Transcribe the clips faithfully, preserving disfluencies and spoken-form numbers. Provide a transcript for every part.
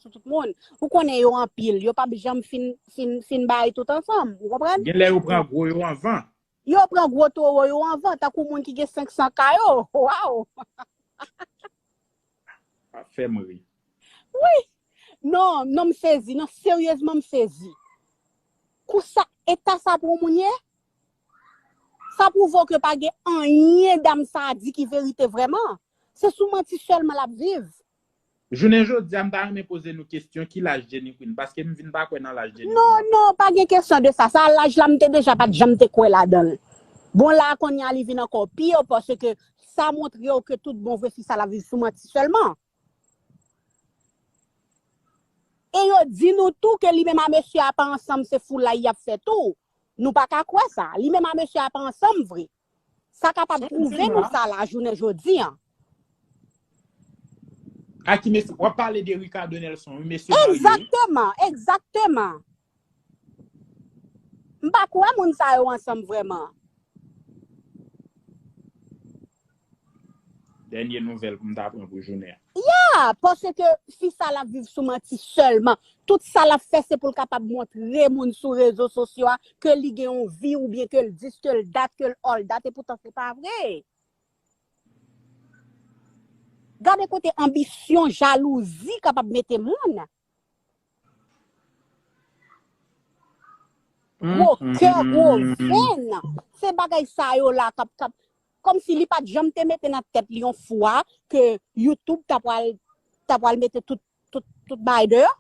sou tout moun. Ou konnen yo anpil, yo p ap janm fin, fin, fin bay tout ansanm. Ou konprann? Gen lè yo pran gwo yo anvan. Yo pran gwo towo yo anvan, tankou moun ki gen senk san ka yo. Waw! Ap fè m ri. Wi! Non, non, m sezi. Non, seryezman, m sezi. Kou sa, eta sa pou moun ye? Sa pwouve w ke pa gen anyen dam sa a di ki verite vrèman. Se sou manti sèlman l ap viv. Jounen jodi a, m ta renmen poze nou kesyon, ki laj Jenny Queen? Paske m vin pa kwè nan laj Jenny Queen. Non, non, pa gen kesyon de sa. Sa laj la, m te deja pa t janm te kwè ladan l. Bon, la, kounye a, li vin ankò pi yo, paske sa montre w ke tout bon vre fi sa la viv sou manti sèlman. E yo di nou tou ke li menm a mesye a pa ansanm, se foulay y ap fè tou. Nou pa ka kwè sa. Li menm a mesye a pa ansanm vre. Sa kapab pwouve nou sa la jounen jodi an. A ki mesye? W ap pale de Ricardo Nelson, wi, mesye marye, wi. Egzakteman, egzakteman. M pa kwè moun sa yo ansanm vrèman. Dènye nouvèl pou m ta pran pou jounen an. Ya, paske fi sa l ap viv sou manti sèlman. Tout sa l ap fè, se pou l kapab montre moun sou rezo sosyo a ke li gen yon vi oubyen ke l dis, ke l dat, ke l all dat, e poutan se pa vre. Gade kote anbisyon, jalouzi kapab mete moun. Gwo kè, gwo venn. Se bagay sa yo la k ap, k ap, kòmsi li pa t janm te mete nan tèt li yon fwa ke YouTube ta pral, ta pral mete tout, tout, tout bagay deyò.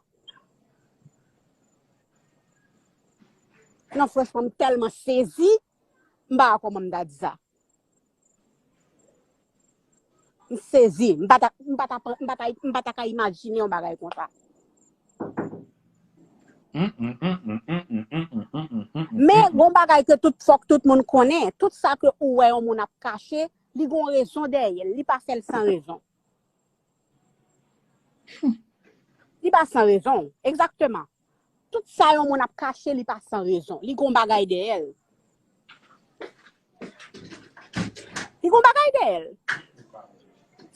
Non, franchman, m tèlman sezi, m pa wè kòman m ta di sa. M sezi. M pa ta, m pa ta, m pa ta, m pa ta ka imajine yon bagay konsa. Men gon bagay ke tout, fòk tout moun konnen, tout sa ke ou wè yon moun ap kache, li gon rezon dèyè l, li pa fè l san rezon. Li pa san rezon, egzakteman. Tout sa yon moun ap kache, li pa san rezon. Li gon bagay dèyè l. Li gon bagay dèyè l.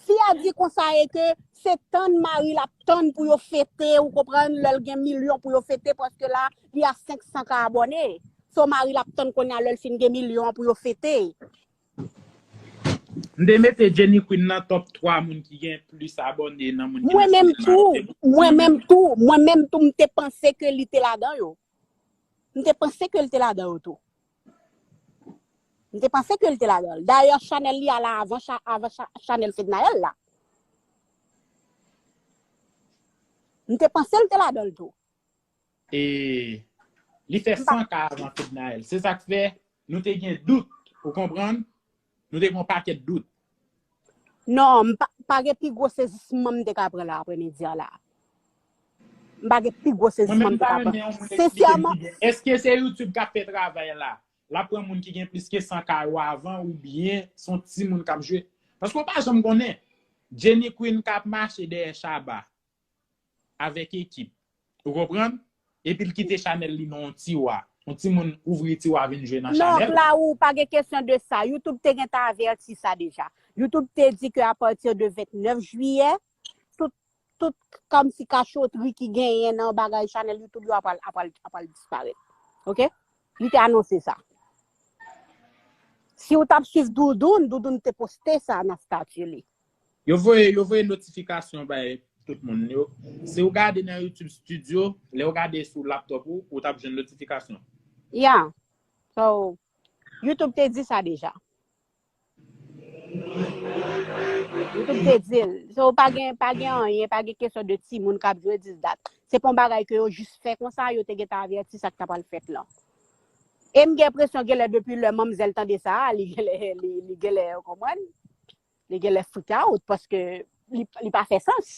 Fi a di konsa e ke se tann mari l ap tann pou yo fete, ou konprann, lè l gen milyon pou yo fete, paske la, li a senk san ka abòne. So mari l ap tann kounye a lè l fin gen milyon an pou yo fete. M te mete Jenny Queen nan top twa moun ki gen plis abòne nan moun ki nan sinema yo. Mwen menm tou, mwen menm tou, mwen menm tou, m te panse ke li te ladan yo. M te panse ke li te ladan yo tou. M te panse ke li te ladan l. Dayè, chanèl li a la avan, avan chanèl Fednaelle la. M te panse li te ladan l tou. E li fè san ka avan Fednaelle. Se sa k fè nou te gen dout, ou konprann? Nou te gen yon pakèt dout. Non, m pa, pa gen pi gwo sezisman m te ka pran la apremidi an la. M pa gen pi gwo sezisman m te ka pran. Sensèman. Èske se YouTube k ap fè travay la? L ap pran moun ki gen plis ke san ka yo avan oubyen se yon timoun k ap jwe? Paske w pa janm konnen. Jenny Queen k ap mache dèyè Shabba avèk ekip. Ou konprann? Epi l kite chanèl li nan yon tiwa. Yon timoun ouvri tiwa vin jwe nan chanèl. Non, Claude, pa gen kesyon de sa. YouTube te gentan avèti sa deja. YouTube te di ke apati de vennèf jiyè, tout, tout kòmsi kachotri ki genyen nan bagay chanèl YouTube yo apral, apral, apral disparèt. Oke? Li te anonse sa. Si w t ap swiv Doudoune, Doudoune te poste sa nan stati li. Yo voye, yo voye notifikasyon bay tout moun yo. Si w gade nan YouTube Studio, lè w gade sou laptop ou, ou t ap jwenn notifikasyon. Yeah. So, YouTube te di sa deja. YouTube te di l. So, pa gen, pa gen anyen, pa gen kesyon de timoun k ap jwe dis dat. Se pa yon bagay ke yo jis fè konsa, yo te gentan avèti sa k ta pral fèt lan. E m gen enpresyon genlè depi lè manmzèl tande sa a, li genlè, li, li genlè, ou konprann? Li genlè freak out paske li, li pa fè sans.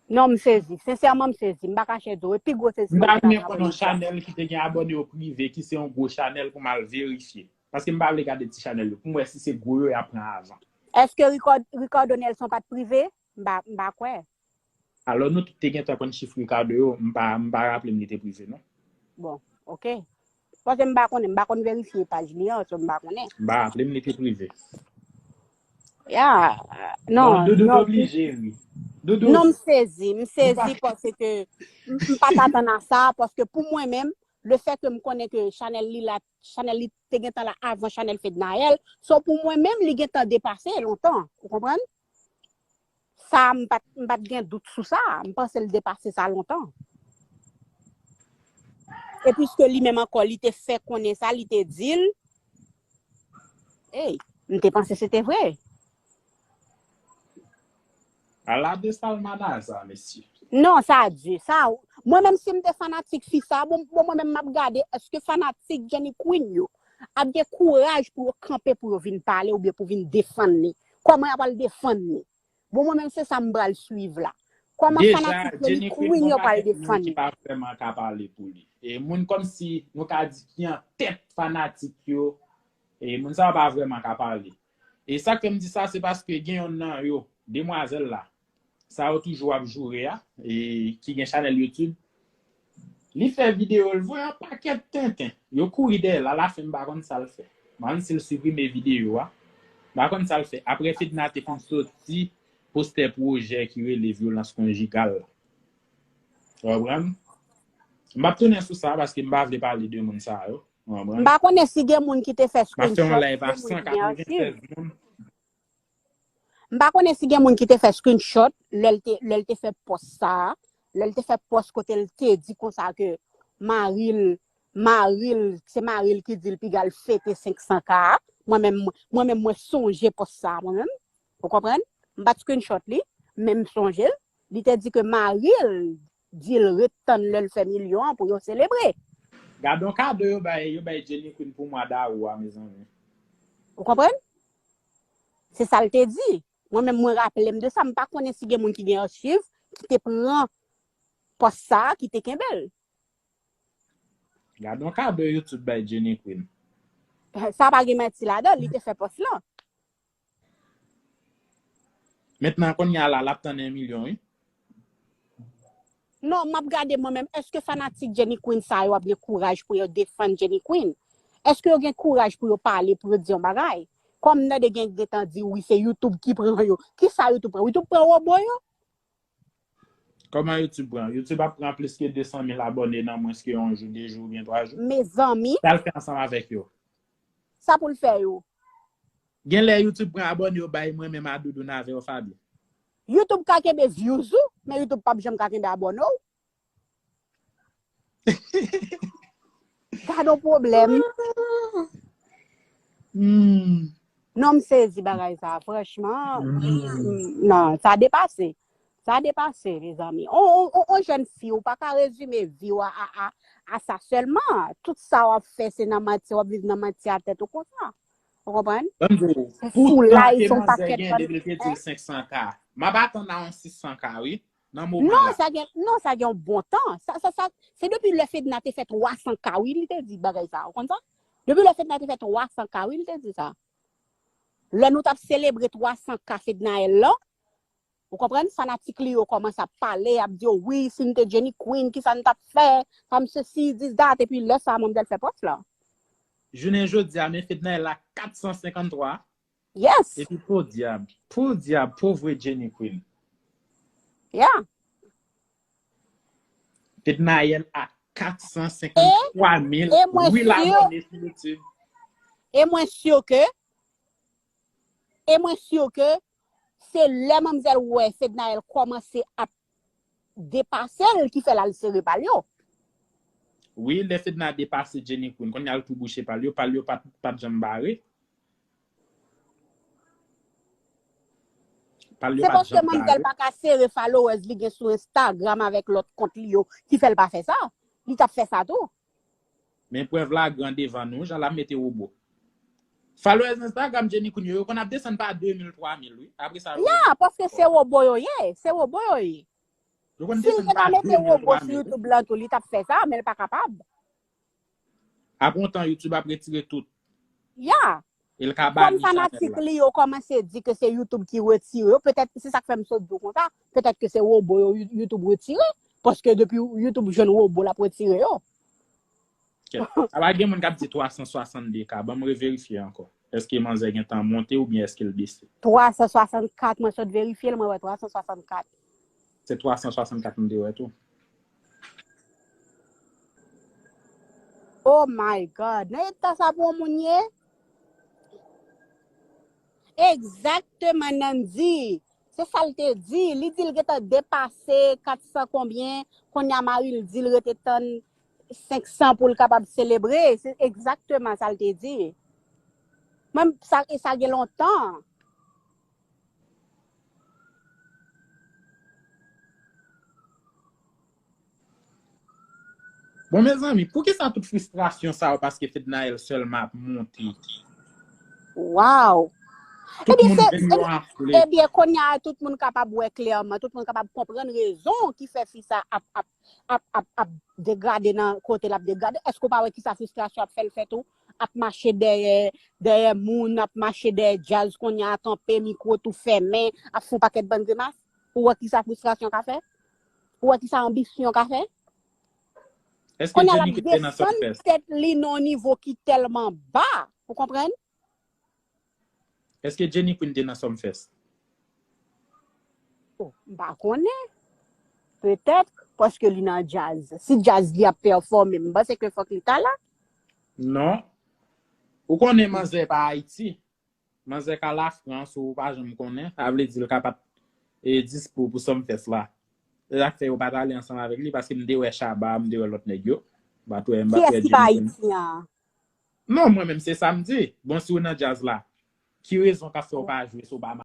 Non, m sezi. Sensèman, m sezi. M pa kache di w. E pi gwo sezi m te ka pran pou yon tan. M ta renmen konn yon chanèl ki te gen abòne yo prive, ki se yon gwo chanèl pou m al verifye. Paske m pa vle gade ti chanèl yo. Pou m wè si se gwo yo y ap pran avan. Èske Ricardo Nelson pa t prive? M pa, m pa kwè. Alò, nou tout te gentan konn chif Ricardo yo, m pa, m pa raple m li te prive, non. Bon, oke. Paske m pa konnen, m pa konn verifye paj li an, so m pa konnen. M pa raple m li te prive. Ya, non, Doudou oblije ri. Doudou, non, m sezi, m sezi paske m pa t atann a sa, paske pou mwen menm, le fè ke m konnen ke chanèl li la, chanèl li te gentan la avan chanèl Fednaelle, so pou mwen menm, li gentan depase lontan, ou konprann? Sa, m pa t, m pa t gen dout sou sa, m panse l depase sa lontan. E piske li menm ankò, li te fè konnen sa, li te di l, ey, m te panse se te vre. Ala de salmada sa, mesye. Non, sa di, sa, mwen menm si m te fanatik fi sa, bon, bon mwen menm m ap gade, èske fanatik Jenny Queen yo ap gen kouraj pou yo kanpe, pou yo vin pale oubyen pou vin defann li? Kòman y ap al defann li? Bon, mwen menm se sa m pral swiv la. Kòman fanatik Jenny Queen yo pral defann li? Deja, Jenny Queen gon pakèt moun ki pa vrèman ka pale pou li. E moun kòmsi nou ka di ki an tèt fanatik yo, e moun sa yo pa vrèman ka pale. E sa k fè m di sa, se paske gen yonn nan yo, demwazèl la, sa yo toujou ap joure a, e ki gen chanèl YouTube, li fè videyo, l voye yon pakèt tenten. Yo kouri dèyè l, alafen m pa konn sa l fè. M pa konn si l siprime videyo a. M pa konn sa l fè. Apre Fedna te fin soti postè pwojè ki rele vyolans konjigal la. Ou konprann? M p ap tounen sou sa paske m pa vle pale de moun sa yo. Ou konprann? M pa konnen si gen moun ki te fè screenshot, si gen moun ki gen achiv. M ap fè yon live a san katrevennsèz moun. M pa konnen si gen moun ki te fè screenshot lè l te, lè l te fè pòs sa a, lè l te fè pòs kote l te di konsa ke mari l, mari l, se mari l ki di l piga l fete senk san K a. Mwen menm, mwen menm, mwen sonje pòs sa a, mwen menm. Ou konprann? M pa t screenshot li, men m sonje l. Li te di ke mari l di l ret tann lè l fè milyon an pou yo selebre. Gad yon kado yo bay, yo bay Jenny Queen pou mwa dawou a, mezanmi. Ou konprann? Se sa l te di. Mwen menm, mwen raple m de sa. M pa konnen si gen moun ki gen achiv, ki te pran pòs sa a, ki te kenbe l. Gad yon kado YouTube bay Jenny Queen. Sa pa gen manti ladan, li te fè pòs lan. Mentnan, kounye a la, l ap tann yon milyon, wi. Non, m ap gade mwen menm, èske fanatik Jenny Queen sa yo ap gen kouraj pou yo defann Jenny Queen? Èske yo gen kouraj pou yo pale, pou yo di yon bagay? Kòm m tande gen, gentan di, wi, se YouTube ki pran yo. Kisa YouTube pran? YouTube pran wobo yo? Kòman YouTube pran? YouTube ap pran plis ke de san mil abòne nan mwens ke yon jou, de jou oubyen twa jou. Mezanmi. Sa l fè ansanm avèk yo? Sa pou l fè yo? Genlè YouTube pran abòne yo bay mwen menm a Doudoune avè w, Faby. YouTube ka kenbe views ou, men YouTube p ap janm ka kenbe abòne w. Gad yon pwoblèm. Hmm. Non, m sezi bagay sa, franchman. Hmm. Non, sa depase. Sa depase, mezanmi. On, on, on, on jèn fi, ou pa ka rezime vi w a, a, a, a sa sèlman. Tout sa w ap fè, se nan manti, w ap viv nan manti a tèt ou konsa. Ou konprann? Ban m di w, pou tan ke manzè gen depi l te di l senk san K, m ap atann a yon sis san K, wi. Nan moman la. Non, sa gen, non, sa gen yon bon tan. Sa, sa, sa, se depi lè Fedna te fè twa san K, wi, li te di bagay sa. Ou konn sa? Depi lè Fedna te fè twa san K, wi, li te di sa. Lè nou t ap selebre twa san K Fednaelle lan, ou konprann, fanatik li yo kòmanse ap pale, ap di, "Oh, wi, si n te Jenny Queen, kisa n t ap fè? Sa m sesi, this, that." Epi lè sa a, manmzèl fè pòs lan. Jounen jodi a, men Fednaelle la kat san senkanntwa. Yes. Epi podyab, podyab, povre Jenny Queen. Yeah. Fednaelle a kat san senkanntwa mil, e mwen si, abòne sou YouTube. E mwen si ke, e mwen si ke se lè manmzèl wè Fednaelle kòmanse ap depase l ki fè l al sere pa l yo. Wi, lè Fedna depase Jenny Queen, kounye a l tou bouche pa l yo, pa l yo pa t, pa t janm bare. Se paske manmzèl pa ka sere followers li gen sou Instagram avèk lòt kont li yo ki fè l pa fè sa. Li t ap fè sa tou. Men prèv la gran devan nou, jan l ap mete wobo. Followers Instagram Jenny Queen yo, yo konn ap desann pa de mil, twa mil, wi. Apre sa, yo... Ya, paske se wobo yo ye, se wobo yo ye. Yo konn desann pa de mil, twa mil. Si l te ka mete wobo sou YouTube lan tou, li t ap fè sa, men l pa kapab. Apre yon tan, YouTube ap retire tout. Ya. E l ka bani chanèl la. Kòm fanatik li yo kòmanse di ke se YouTube ki retire yo, petèt, se sa k fè m sot di w konsa, petèt ke se wobo yo You-, YouTube retire, paske depi YouTube jwenn wobo, l ap retire yo. Kèt. Apa gen moun k ap di twa san swasannde K, ban m reverifye ankò. Èske manzè gentan monte oubyen èske l bese? Twa san swasannkat, mwen sot verifye l, mwen wè twa san swasannkat. Se twa san swasannkat m te wè tou. Oh my God. Nan eta sa pou yon moun ye? Egzakteman, Nandy. Se sa l te di. Li di l gentan depase kat san konbyen. Kounye a mari l di l rete tann senk san pou l kapab selebre. Se egzakteman sa l te di. Mwen, sa, e sa gen lontan. Bon, mezanmi, poukisa tout fristrasyon sa yo paske Fednaelle sèlman ap monte? Wow. Tout Ebyen, moun se, vin yo anfle. Ebyen, kounye a, tout moun kapab wè klèman, tout moun kapab konprann rezon ki fè fi sa ap, ap, ap, ap, ap degrade nan kote l ap degrade. Èske w pa wè ki sa fristrasyon ap fè l fè tou? Ap mache dèyè, dèyè moun, ap mache dèyè djaz, kounye a kanpe, mikwo tou fèmen, ap fè yon pakèt bann grimas. Ou wè ki sa fristrasyon ka fè? Ou wè ki sa anbisyon ka fè? Èske Kounye a l Jenny ap Queen te nan desann Sumfest? Tèt li nan yon nivo ki tèlman ba. Ou konprann? Èske Jenny Queen te nan Sumfest? Oh, m pa konnen. Petèt, paske li nan djaz. Si djaz li ap pèfòme, m panse ke fòk li ta la. Non. Ou konnen manzè pa Ayiti. Manzè ka Lafrans ou pa janm konnen. Sa vle di l ka pa t e, dispo pou Sumfest la. Se sa k fè yo pa t ale ansanm avèk li, paske m te wè Shabba, m te wè lòt nèg yo. M pa t wè, m pa t wè Kiyès ki pa Jenny Queen. Ayiti an? Non, mwen menm, se sa m di. Bon, si w nan djaz la, ki rezon k ap fè w pa jwe si w pa